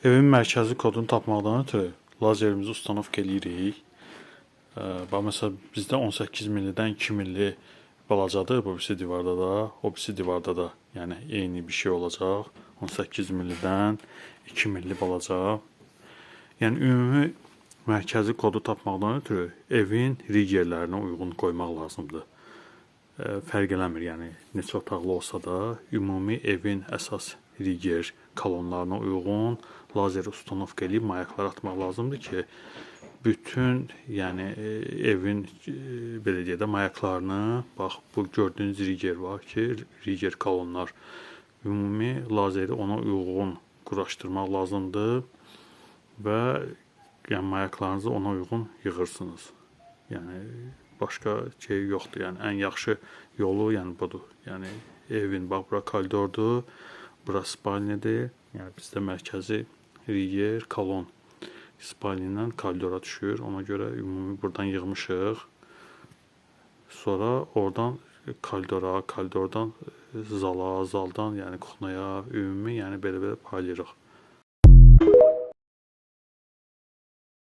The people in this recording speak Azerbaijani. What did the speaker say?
Evin mərkəzi kodunu tapmaqdan ötürü lazerimizi ustanovka eləyirik. Bax, məsələn, bizdə 18 millidən 2 milli balacadır, bu birisi divarda da, o birisi divarda da, yəni eyni bir şey olacaq. 18 millidən 2 milli balaca. Yəni ümumi mərkəzi kodu tapmaqdan ötürü evin rigerlərinə uyğun qoymaq lazımdır. Fərq eləmir, yəni neçə otaqlı olsa da, ümumi evin əsas riger kolonlarına uyğun lazer ustanovka eləyib mayaklar atmaq lazımdır ki, bütün, yəni evin belə deyək də mayaklarını, bax bu gördüyünüz riger var ki, riger kolonlar, ümumi lazeri ona uyğun quraşdırmaq lazımdır və yəni mayaklarınızı ona uyğun yığırsınız. Yəni başqa şey yoxdur. Yəni ən yaxşı yolu yəni budur. Yəni evin, bax bura koridordur, bura spalnidir. Yəni bizdə mərkəzi riger kolon spalnidən koridora düşür. Ona görə ümumi buradan yığmışıq. Sonra oradan koridora, koridordan zala, zaldan yəni kuxnaya, ümumi yəni belə-belə paylayırıq.